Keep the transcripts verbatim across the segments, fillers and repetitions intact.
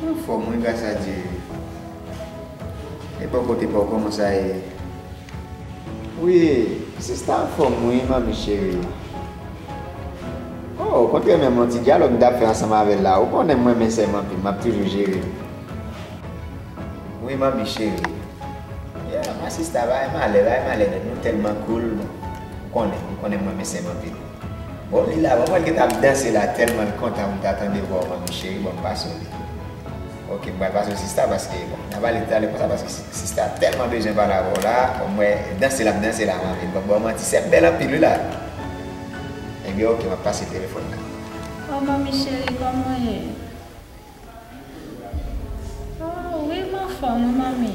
Mwen anfòm, wi, gras a Dye. E bò kote pa w, kòman sa ye? Wi, sista anfòm, wi, manmi cheri. Oh, okontrè, menm yon ti dyalòg m t ap fè ansanm avè l la. Ou konnen mwen renmen sè m anpil, m ap toujou jere l. Wi, manmi cheri. Yeah, my sista, bagay malè, bagay malè nèt. Nou tèlman cool. Ou konnen, ou konnen mwen renmen sè m anpil. Bon, li la, bon, mwen, l gentan ap danse la, tèlman l kontan pou l ta tande vwa w, manmi cheri, bon, m pase w li. Ok, m pral pase w sista, paske, bon, n a pale talè konsa, paske si-, sista tèlman bezwen pale avè w la, bon, mwen, danse l ap danse la, manmi, bon, bon, manti, sè m bèl anpil, wi, la. Ebyen, ok, m ap pase telefòn la. Oh, manmi cheri, kòman w ye? Oh, wi, m anfòm, wi, manmi.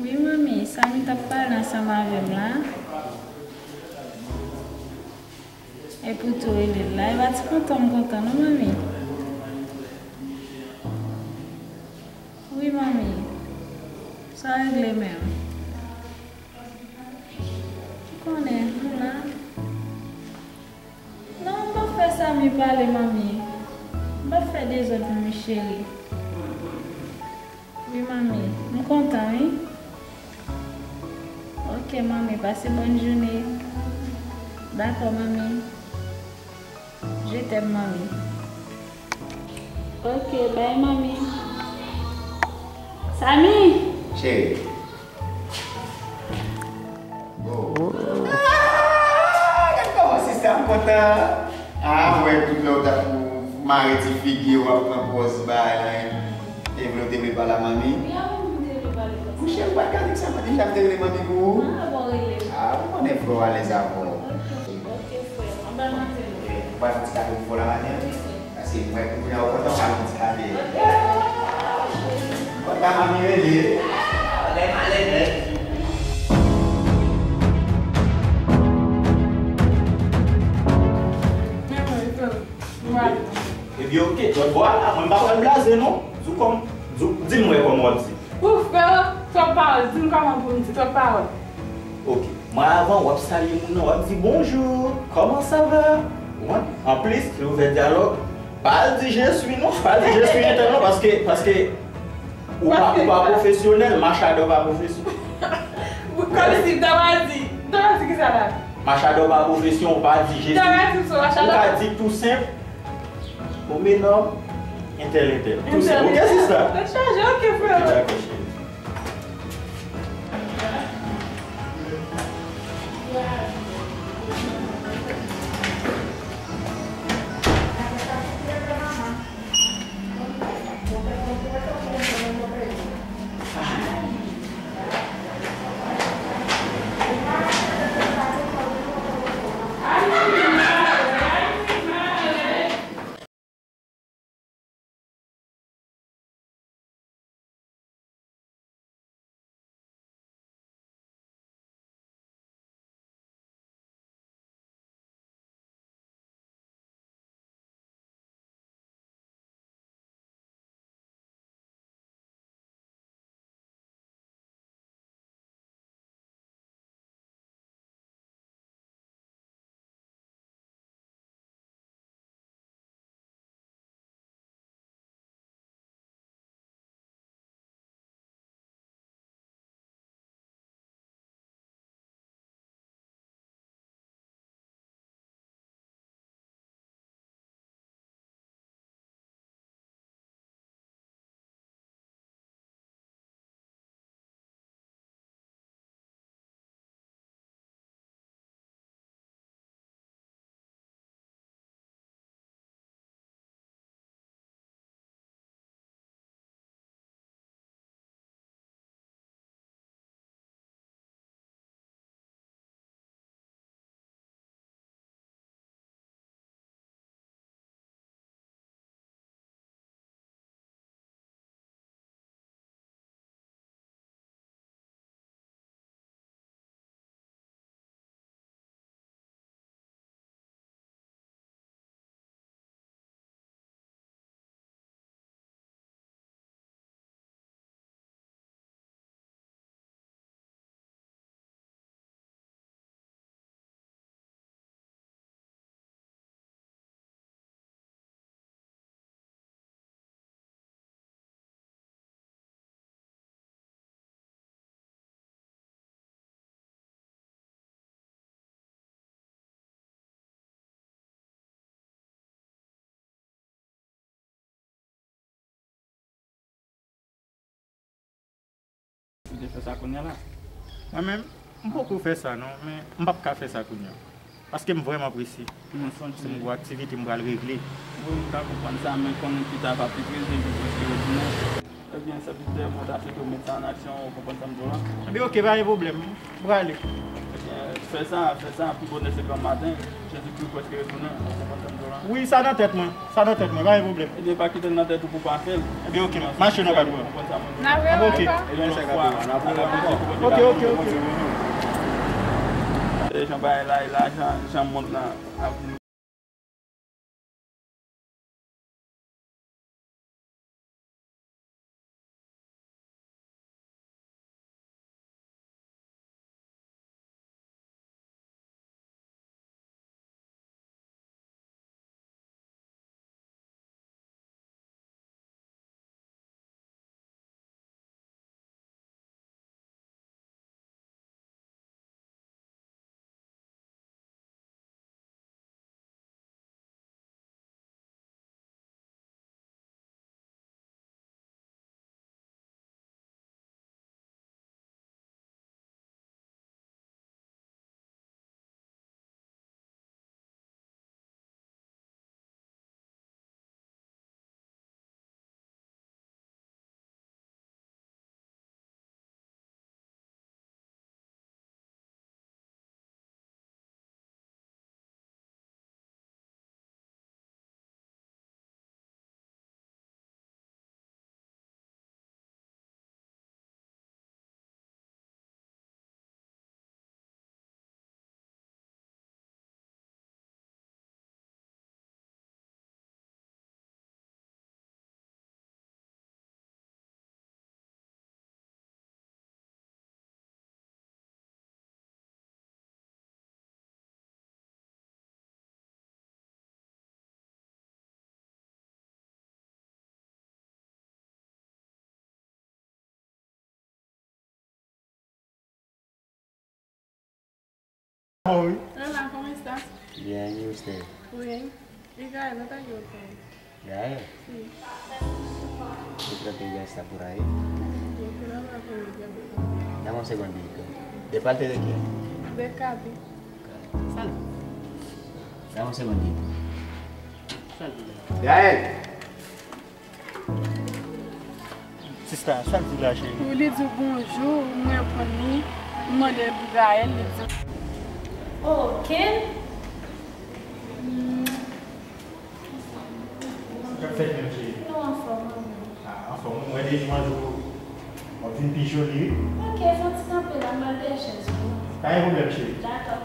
Wi, manmi, Samy t ap pale ansanm avè m la. Epi w tou rele l la. E pa ti kontan m kontan non, manmi. Wi, manmi. Sa regle menm. Ou konnen, nou la. Non, m p ap fè Samy pale, manmi. M p ap fè dezòd, manmi cheri. Wi, manmi. M kontan, wi. Ok, manmi. Pase bòn jounen. Dakò, manmi. Je t'aime, manmi. Ok, bye, manmi. Samy! Cheri. Oh. Ah, gad kòman sista m kontan. Ah, wè, tout lè w t ap mare ti figi w, w ap pran pòz bay la, e vle w te vle pale a manmi? Wi, a manmi m te vle pale konsa. Mouche, ou pa t ka di m sa, manmi, m te vle manmi pou ou. Ah, bon, rele. Ah, ou konnen frè w alèz avè w. Ok, ok, frè. Anba maten. Ou pa fè ti kafe pou fò la maten? Wi, frè. Paske mwen, pou kounye a, ou kontan, ou pa nan ti kafe. Kontan, manmi rele. Bagay malè nèt. Men mwen, frè, nou ale. Ebyen, ok, lòt bò a la, mwen pa pral blaze, non. Di w kòm, di w, di m wè kòman w ap di. Ou frè, twòp pawòl, di m kòman pou m di, twòp pawòl. Ok. Mwen, avan w ap salye moun nan, w ap di, bonjour, comment ça va? Ou konprann? Anplis, se ouvè dyalòg. Pa al di je suis non, pa al di je suis entèl non, paske, paske ou pa, ou pa pwofesyonèl, machadò pa pwofesyonèl. Kòmsi, ta va di, ta va di ki sa la? Machadò pa pwofesyon, ou pa di je suis. Ta va di sa, machadò. Ou ka di tou senp, Ou menm, entèl, entèl. Tou senp. Ok, sista? Tèt chaje, ok, frè. Ok, dakò, cheri. Fè sa kounye a la. Mwen menm, m poko fè sa non, men m p ap ka fè sa kounye a. Paske m vrèman prese. Mwen sonje. Se yon gwo aktivite m pral regle. Wi, m ka konprann sa, men konnen pita pa pi prese, pi prese retounen. Ebyen, sèvitè, mwen ta swete w met sa an aksyon, ou konprann sa m di w la? Ebyen, oke, pa gen pwoblèm. M prale. Ebyen, fè sa, fè sa, pi bonè se granmaten. Jezikri prèske retounen, ou konprann sa m di w la? Wi, sa nan tèt mwen. Sa nan tèt mwen, pa gen pwoblèm. Ebyen, pa kite l nan tèt ou pou w pa fè l. Ebyen, oke, mache non, pa gen pwoblèm. N ap rewè, oke. Ebyen, yon lòt fwa, n ap rewè. Oke, oke, oke. E jan bagay la ye la, jan, jan mond lan ap vin. Bon, wi. Hola, ¿cómo estás? Bien, ¿y usted? Bien. ¿Y Gael no te ayudó? ¿Gael? Sí. ¿Qué trata ella está por ahí? Yo creo que ella me conoce. Dame un segundito. ¿De parte de quién? De Katy. Salud. Dame un segundito. Salud. Gael. Sista, sa l di la, cheri? Wi, li di w bonjou, m reponn li, m mande l pou Gaël, li di m. Oh, Ken? Hmm. Sa k fèt menm, cheri? Nou anfòm, wi. Ah, anfòm, wi. Mwen de jou an jou, w ap vin pi joli, wi. Ok, fè yon ti kanpe la, m al dèyè chèz ou. Pa gen pwoblèm, cheri. Dakò.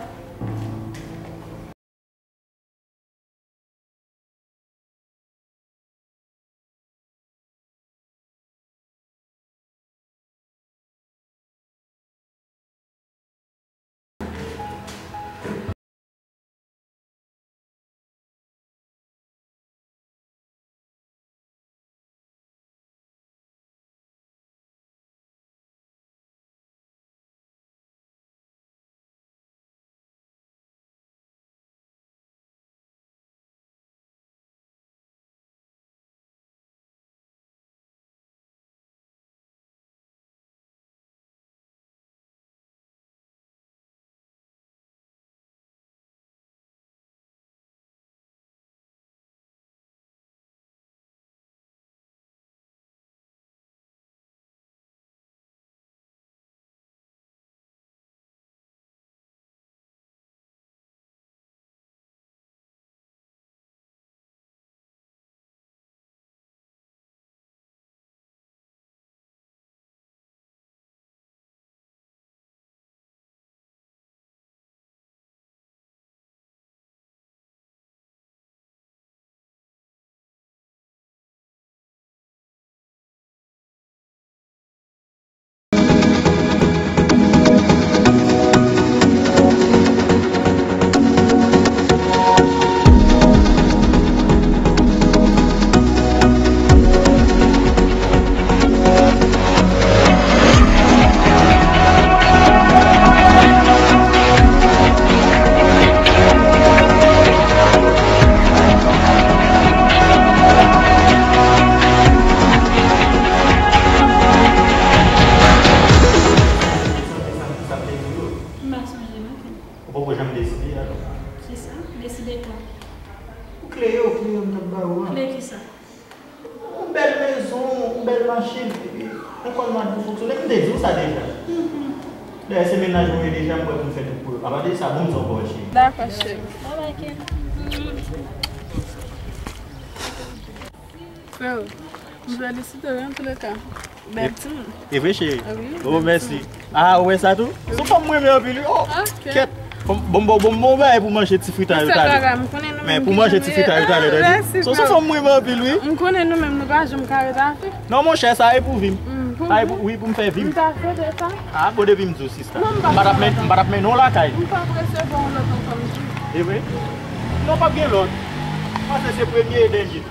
Ou poko janm deside, alò? Kisa? Deside kwa? Ou kle yo, kle yo m t ap ba ou an. Kle kisa? Yon bèl mezon, yon bèl machin, epi yon kòd mat pou fonksyone. M te di w sa deja. Dayè, se mennaj mwen ye deja, m pwè pou m fè tout pou yo. Apa de sa, bon, m di w ankò, cheri. Dakò, cheri. Babay, Ken. Freo, m felisite w, an tou le ka. Bèl timoun. E vre, cheri? Ah wi, oh, bèl mèsi timoun. Ah, ou wè sa tou? Se yon fanm mwen renmen anpil, wi. Oh, kèt. Bon, bon, bon, bon, bon, bagay pou manje ti frita yo talè. Men pou manje ti frita yo talè, tande. Se yon fanm mwen renmen anpil, wi. M konnen nou menm, nou pa janm ka ret afè. Non, monchè, sa e pou vi m. Sa e pou, wi, pou m fè vi m. M ta swete sa. Ah, bon, depi m di w, sista. M pa t ap men-, m pa t ap mennen w lakay. M p ap resevwa yon lòt ankò, m di w. E vre? Non, p ap gen lòt. Paske se premye e dènye.